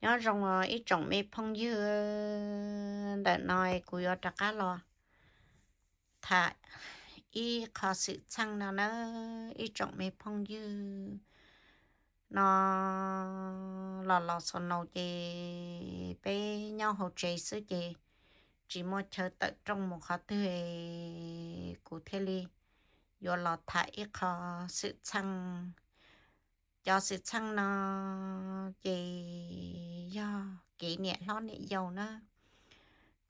Nyob zoo os ib tsoom me phooj ywg, ntawm no kuv yuav rov qab los tham ib qho xwm txheej no na ib tsoom me phooj ywg. No los los xaus no ces peb nyob hauv tsev xwb ces tsis muaj chaw tawm rooj mus qhov twg, kuv thiaj li yuav los tham ib qho xwm txheej. Cov xwm txheej no ces yog kev niam hlob niam yau na.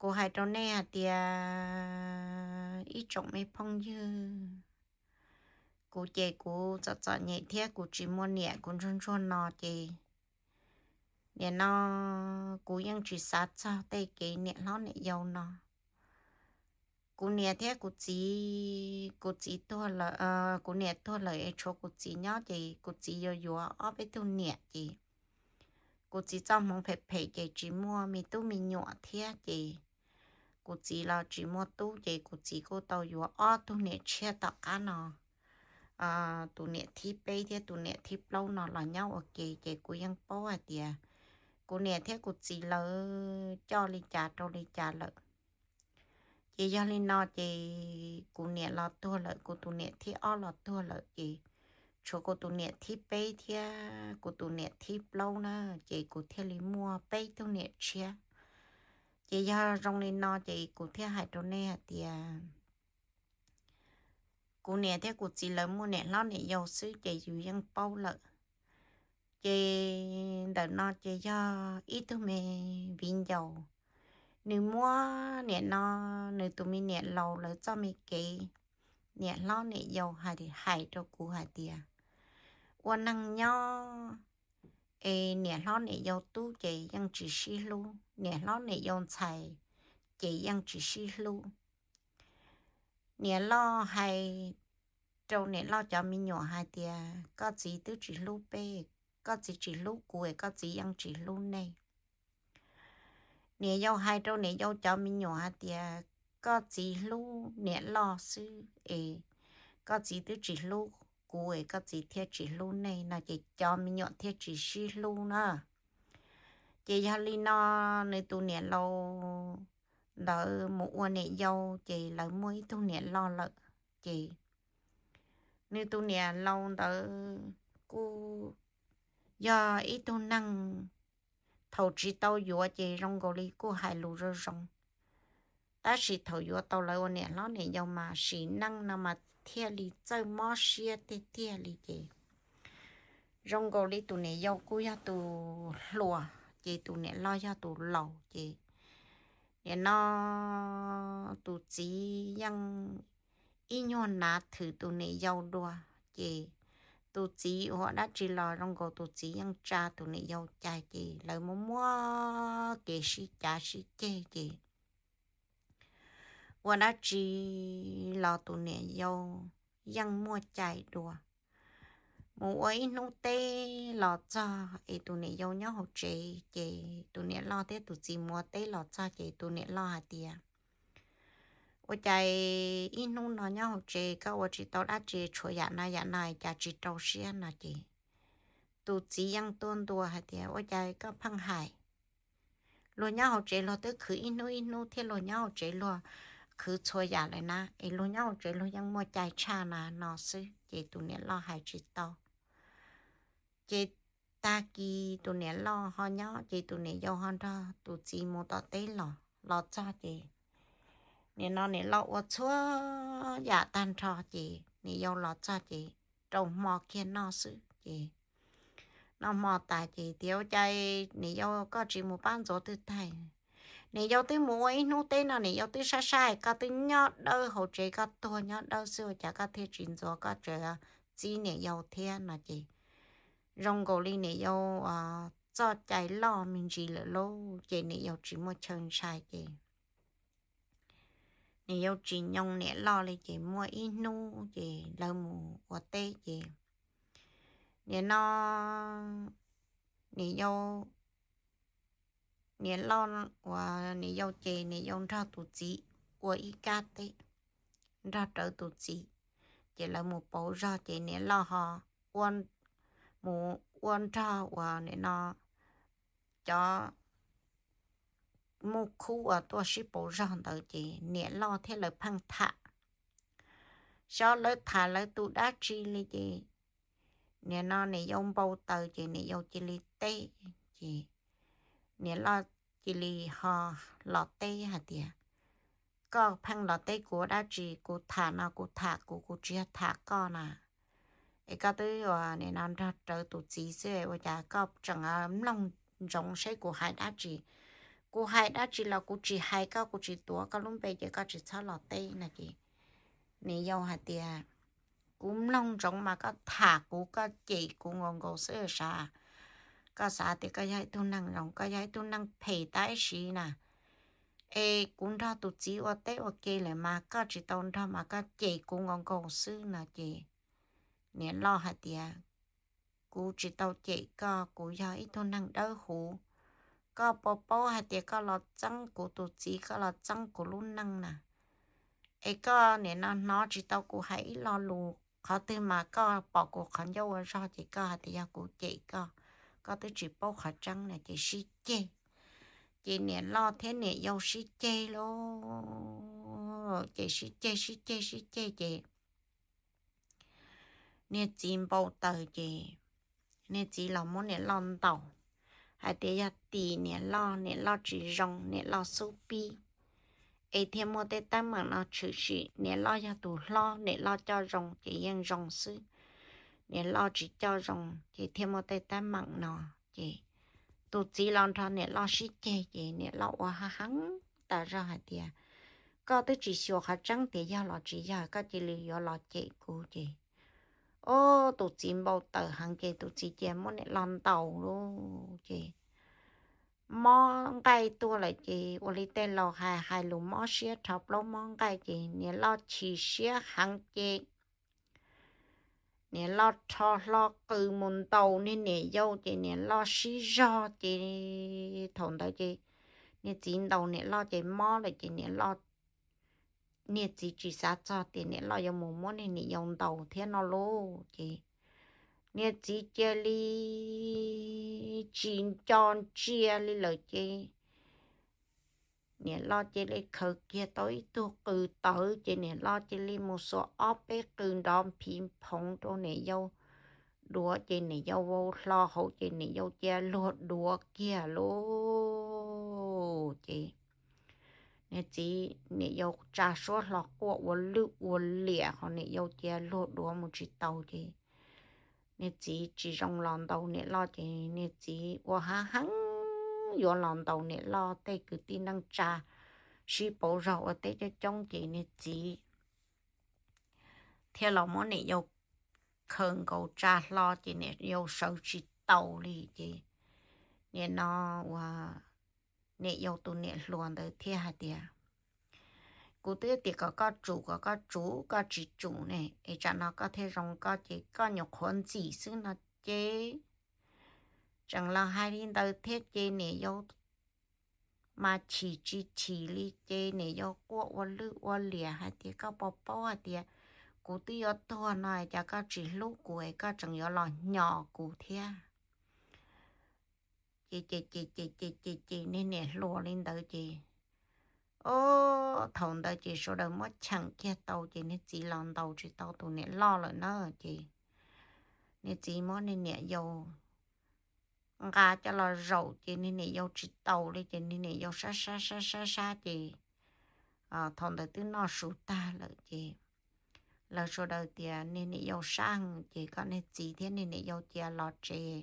Kuv hais rau nej hais tias ib tsoom me phooj ywg, kuv ces kuv txom txom nyem thiab kuv tsis muaj niam, kuv ntsuag ntsuag no ces nim no kuv yeej tsis xav txog tej kev niam hlob niam yau no. Kuv niam thiab kuv txiv, kuv txiv tuag lawm, kuv niam tuag lawm es tshuav kuv txiv nyob ces kuv txiv yuav yuav ob peb tug niam ces kuv txiv txoj hmoov phem phem ces tsis muaj me tub me nyuam thiab ces kuv txiv los tsis muaj tub ces kuv txiv kuj tau yuav ob tug niam tshiab tom qab no. Tus niam thib peb thiab tus niam thib plaub no los nyob ua ke ces kuv yeej paub hais tias kuv niam thiab kuv txiv lawv coj li cas rau li cas lawm. Ces yog li no ces kuv niam los tuag lawm, kuv tus niam thib ob los tuag lawm ces tshuav kuv tus niam thib peb thiab kuv tus niam thib plaub na, ces kuv thiaj li muaj peb tug niam tshiab. Ces yog zoo li no ces kuv thiaj hais rau nej hais tias kuv niam thiab kuv txiv lawv muaj niam hlob niam yau xwb ces yus yeej paub lawm. Ces ntawm no ces yog ib tug me viv ncaus, nws muab nim no nws tus me niam laus lawv txoj me kev niam hlob niam yau hais rau kuv hais tias ua neeg nyob es niam hlob niam yau tub ces yeej tsis sib hlub, niam hlob niam yau ntxhais ces yeej tsis sib hlub. Niam loj hais rau niam loj cov me nyuam hais tias koj txiv twb tsis hlub peb, koj txiv tsis hlub kuv es koj txiv yeej tsis hlub nej. Niam yau hais rau niam yau cov me nyuam hais tias koj txiv hlub niam loj xwb es koj txiv twb tsis hlub kuv es koj txiv thiaj tsis hlub nej no ces cov me nyuam thiaj tsis sib hlub na. Ces yog li no nws tus niam laus ntawd mus ua niam yau ces lawv muaj ib tug niam loj lawm. Ces nws tus niam laus ntawd kuj yog ib tug neeg thaum tsis tau yuav ces zoo nkaus li kuj hais lus zoo zoo, tab sis thaum yuav tau lawv ua niam hlob niam yau mas sim neej no mas thiaj li txawj mob siab tiag tiag li ces zoo nkaus li tus niam yau kuj yog tus hluas ces tus niam loj yog tus laus ces nim no tus txiv yeej ib nyuag nav thwm tus niam yau dua. Ces tus txiv ua dab tsi los zoo nkaus tus txiv yeej tsa tus niam yau cai ces lawv muab muab kev sib cav sib ceg ces ua dab tsi los tus niam yau yeej muaj cai dua. Mus ua ib hnub teb los txog es tus niam yau nyob hauv tsev ces tus niam loj thiab tus txiv mus ua teb los txog ces tus niam loj hais tias ua cas ib hnub no nyob hauv tsev koj ua tsis tau dab tsi, tshuav yam no yam no cas tsis rau siab no ces tus txiv yeej tuaj ntua hais tias ua cas koj pheej hais, luag nyob hauv tsev luag twb khwv ib hnub ib hnub thiab luag nyob hauv tsev luag khwv txhua yam lawm na es luag nyob hauv tsev luag yeej muaj cai tshaj na no xwb ces tus niam loj hais tsis tau. Ces tag kis tus niam loj ho nyob ces tus niam yau ho nrog tus txiv mus tom teb los, los txog ces nim no niam loj ua txhua yam tag nrho ces niam yau los txog ces rau hmo kiag noj xwb ces noj hmo tas ces tias ua cas niam yau koj tsis mus pab ntxuav twg tag? Niam yau twb mus ua ib hnub teb no niam yau twb saib saib koj twb nyob dawb hauv tsev koj tuag nyob dawb xwb ua cas koj thiaj tsis ntxuav koj tsev txib niam yau thiab no ces zoo nkaus li niam yau txoj cai loj me ntsis lawm lauj ces niam yau tsis muaj chaw ntshai ces niam yau tsis nyoo niam loj li ces muaj ib hnub ces lawv mus ua teb ces nim no niam yau, niam loj uas niam yau ces niam yau nrog tus txiv ua ib kab teb nrog rawv tus txiv ces lawv mus pauv zog ces niam loj ho mus ua nrog uas nim no cov muj khub uas tuaj sib pauv zog ntawd ces niam loj thiab lawv pheej tham. Xyov lawv tham lawv tus dab tsi li ces nim no niam yau npau taws ces niam yau cia li teb, ces niam loj cia li ho los teb hais tias, koj pheej los teb kuv ua dab tsi? Kuv tham no kuv tham kuv, kuv tsis yog tham koj na. Es koj twb ua nim no nrog rawv tus txiv xwb ua cas koj tseem mloog ntsoov seb kuv hais dab tsi? Kuv hais dab tsi los kuv tsis hais koj, kuv tsis tuav koj lub npe ces koj tsis txhob los teb no ces niam yau hais tias, kuv mloog ntsoov mas koj tham kuv, koj cem kuv nkaus nkaus xwb sav. Koj xav tias koj yog ib tug neeg zoo, koj yog ib tug neeg phem tab sis na, es kuv nrog tus txiv ua teb ua ke lawm mas koj tsis tau nrog mas koj cem kuv nkaus nkaus xwb no ces niam loj hais tias, kuv tsis tau cem koj, kuv yog ib tug neeg dawb huv. Koj puas paub hais tias koj los txeeb kuv tus txiv, koj los txeeb kuv lub neej na? Es koj nim no hnov tsis tau kuv hais ib lo lus, qhov twg mas koj pom kuv qhov ncauj ua zog ces koj hais tias yog kuv cem koj, koj twb tsis paub qhov tseeb no ces sib ceg. Ces niam loj thiab niam yau sib ceg lauj, ces sib ceg sib ceg sib ceg ces niag txiv npau taws ces niag txiv los muab niam loj ntaus, hais tias yog tim niam loj, niam loj tsis zoo, niam loj xub pib, es thiaj muaj tej teeb meem no tshwm sim. Niam loj yog tus hlob, niam loj coj zoo ces yeej zoo xwb, niam loj tsis coj zoo ces thiaj muaj tej teeb meem no. Ces tus txiv los nrog niam loj sib ceg ces niam loj ua hav heev tas zog hais tias, koj twb tsis xyuas qhov tseeb tias yog los tsis yog koj cia li yuav los cem kuv ces, o, tus txiv npau taws heev ces tus txiv cia muab niam loj ntaus lauj ces mob nqaij tuaj lawm ces ua li tej laus hais, hais lus mob siab rho plaub mob nqaij ces niam loj chim siab heev ces niam loj rho hlo qws mus ntaus niag niam yau ces niam loj sib zog ces thaum ntawd ces niag txiv ntaus niam loj ces mob lawm ces niam loj, niag txiv tsis xav txog tias niam loj yuav mus muab niag niam yau ntaus thiab no lauj ces niag txiv cia li tsis nco ntsia li lawm ces niam loj cia li khaws kiag tau ib tug qws tawv ces niam loj cia li mus xuas ob peb qws nrov phiv phoov rau niam yau duav ces niam yau vau hlo hauv ces niam yau cia luag duav kiag lauj ces niag txiv, niam yau tsa suab hlo quaj ua lwj ua liam ho niam yau cia luag duav mus tsis tau ces niag txiv tsis zoo los ntaus niam loj ces niag txiv ua hav heev yuav los ntaus niam loj. Tej kwv tij neej tsa sib pauv zog ua teb coob coob ces niag txiv thiaj los muab niam yau khaws nkaus tsa hlo ces niam yau sawv tsis taus li ces nim no ua niam yau tus niam hluas ntawd thiaj hais tias, kuv twb tias kom koj tsum kom koj tsum koj tsis tsum ne, es tsam no koj thiaj zoo koj ces koj nyuam qhuav ntxim xwb no ces tseem los hais li ntawd thiab ces niam yau mas chim tsis chim li ces niam yau quaj ua lwj ua liam hais tias koj puas paub hais tias kuv twb yuav tuag no cas koj tsis hlub kuv es koj tseem yuav los hnyos kuv thiab. Ces ces ces ces ces ces ces niag niam hluas li ntawd ces, o, thaum ntawd ces sawv daws muab cheem kiag tau ces niag txiv los ntaus tsis tau tus niam loj lawm na ces niag txiv muab niag niam yau nqa coj los zaum ces niag niam yau tsis taus li ces niag niam yau sab sab sab sab sab ces thaum ntawd twb noj su tag lawm ces lawv sawv daws tias niag niam yau sab ces kom niag txiv thiab niag niam yau cia los tsev.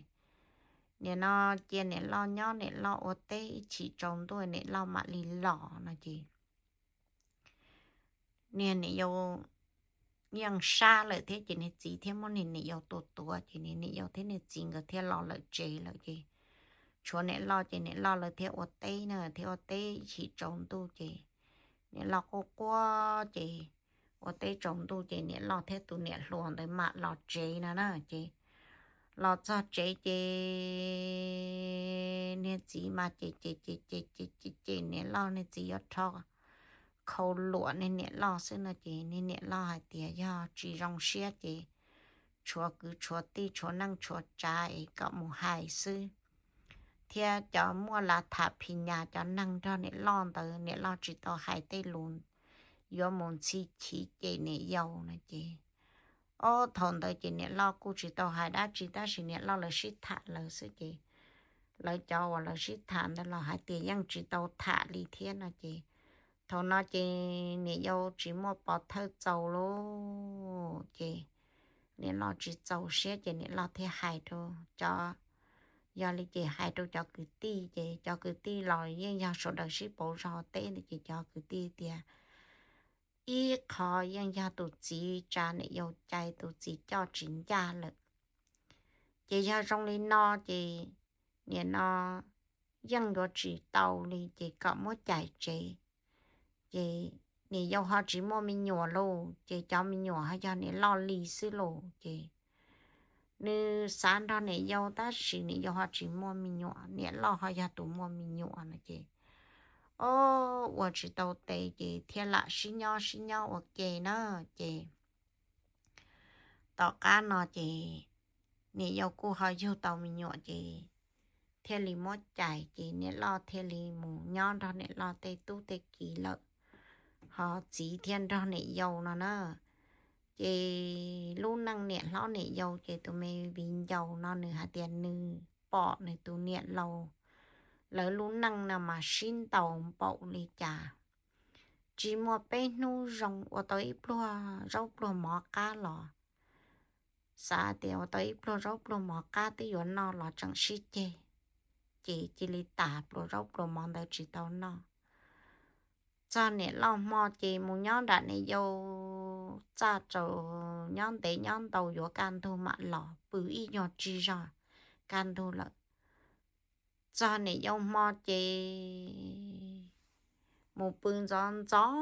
Nim no cia niam loj nyob, niam loj ua teb ib chim tsaus ntuj niam loj mam li los no ces niag niam yau yeej sab lawm thiab ces niag txiv thiaj muab niag niam yau tua tuav ces niag niam yau thiab niag txiv nkawd thiaj los lawm tsev lawm ces tshuav niam loj ces niam loj lawv thiaj ua teb na, thiaj ua teb ib chim tsaus ntuj ces niam loj quaj quaj ces ua teb tsaus ntuj ces niam loj thiab tus niam hluas ntawd mam los tsev no na ces los txog tsev ces niag txiv mas ces ces ces ces ces ces ces niam loj niag txiv yuav rho khau luam niag niam loj xwb no ces niag niam loj hais tias yog tsis zoo siab ces tshuav kwv tshuav tij tshuav neej tshuav tsav es kom mus hais xwb. thiab cov muaj lav tham phis nyas cov neeg nrog niam loj ntawd, niam loj tsis tau hais tej lus yuav mus ntxhi chiv cem niam yau no ces, ob thaum ntawd ces niam loj kuj tsis tau hais dab tsi tab sis niam loj lawv sib tham lawv xwb ces lawv cov uas lawv sib tham ntawd los hais tias yeej tsis tau tham li thiab no ces thaum no ces niam yau tsis muaj pov thawj txaus lawm ces niam loj tsis txaus siab ces niam loj thiaj hais rau cov, yog li ces hais rau cov kwv tij ces cov kwv tij los yeej yog sawv daws sib pauv zog teb ntawd ces cov kwv tij tias ib qho yeej yog tus txiv tsa niam yau cai, tus txiv coj tsis ncaj lawm. Ces yog zoo li no ces nim no yeej yuav tsis tau li ces kom muab cais tsev. Ces niam yau ho tsis muaj me nyuam lauj ces cov me nyuam ho yog niam loj li xwb lauj ces nws xav nrog niam yau tab sis niam yau ho tsis muaj me nyuam, niam loj ho yog tus muaj me nyuam no ces, o, ua tsis tau tes ces thiaj lam sib nyob sib nyob ua ke na ces tom qab no ces niam yau kuj ho yug tau me nyuam ces thiaj li muab cais ces niam loj thiaj li mus nyob nrog niam loj tej tub tej kiv lawm, ho txiv thiaj nrog niam yau no na. Ces lub neej niam hlob niam yau ces tus me viv ncaus no nws hais tias nws pom nws tus niam laus lawv lub neej no mas sib ntaus npaum li cas, tsis muaj peb hnub zoo ua tau ib pluag zaub pluag mov qab los. Xav tias ua tau ib pluag zaub pluag mov qab twb yuav noj los tseem sib ceg, ces cia li tas pluas zaub pluas mov ntawd tsis tau noj. Txog niam loj hmo ces mus nyob nram niam yau txaj tsaus, nyob ntev nyob ntau yuav kaj ntug mam los pw ib nyuag tsis zog kaj ntug lawm. Txog niam yau hmo ces mus pw ntxov ntxov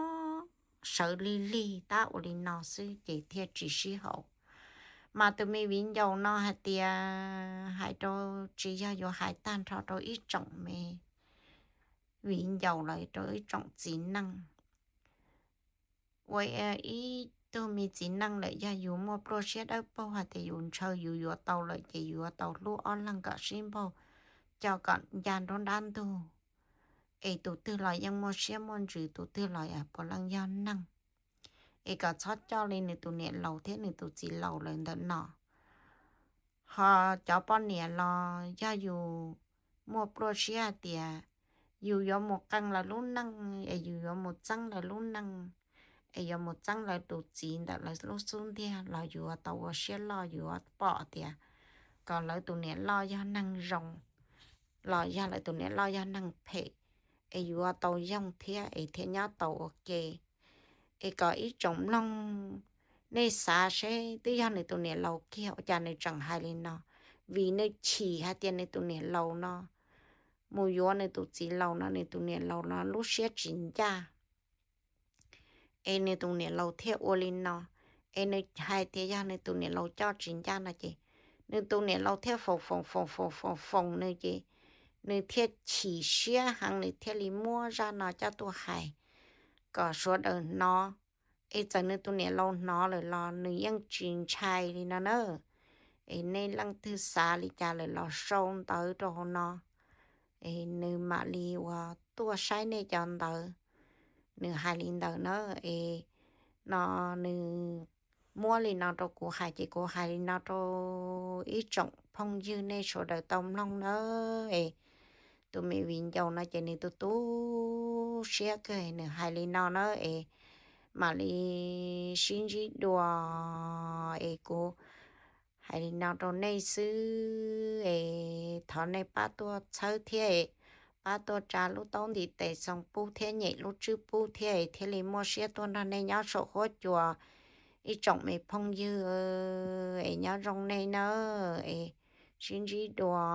sawv lig lig tab ua li no xwb ces thiaj tsis sib haum. Mas tus me viv ncaus no hais tias hais rau, tsis yog yuav hais tag nrho rau ib tsoom me viv ncaus los rau ib tsoom txiv neej. Ua ib tug me txiv neej lawm yog yus muaj pluaj siab dawb paug hais tias yus ntshaw yus yuav tau lawm ces yus yuav tau hlub ob leeg kom sib npaug, coj kom ncaj nruab nrab ntug, es tus twg los yeej muaj siab muaj ntsws, tus twg los puav leej yog neeg, es kom txhob coj li nws tus niam laus thiab nws tus txiv laus lawm ntawm no. Ho cov poj niam los yog yus muaj pluaj siab hais tias yus yuav mus qee lawv lub neej es yus yuav mus txeeb lawv lub neej, es yuav mus txeeb lawv tus txiv ntawm lawv lub xub ntiag los yus yuav tau ua siab loj, yus yuav pom tias kom lawv tus niam loj yog neeg zoo los yog lawv tus niam loj yog neeg phem, es yus yuav tau yoog thiab es thiaj nyob tau ua ke. Es kom ib tsoom mloog, nej xav seb twb yog nws tus niam laus kiag ua cas nws tseem hais li no, vim nws chim hais tias nws tus niam laus no mus yuav nws tus txiv laus no, nws tus niam laus no lub siab tsis ncaj, es nws tus niam laus thiaj ua li no. Es nws hais tias yog nws tus niam laus coj tsis ncaj no ces nws tus niam laus thiaj foom foom foom foom foom foom nws ces nws thiaj chim siab heev, nws thiaj li muab zaj no coj tuaj hais kom sawv daws hnov. Es txawm nws tus niam laus hnov lawm los nws yeej tsis ntshai li no na. Es nej leej twg xav li cas lawm los sau ntawv rau hauv no, es nws mam li ua tuaj saib nej cov ntawv. Nws hais li ntawd na, es no nws muab li no rau kuv hais ces kuv hais li no rau ib tsoom phooj ywg nej sawv daws tau mloog na. Es tus me viv ncaus no ces nws tu tu siab kawg, nws hais li no na, es mam li sib ntsib dua. Es kuv hais li no rau nej xwb, es thov nej pab tuaj txhawb thiab, pab tuaj tsa lub taub ntiv tes xoo pub thiab nyem lub tswb pub thiab, es thiaj li muaj siab tuaj nrog nej nyob saum huab cua. Ib tsoom me phooj ywg, es nyob zoo nej na, es sib ntsib dua.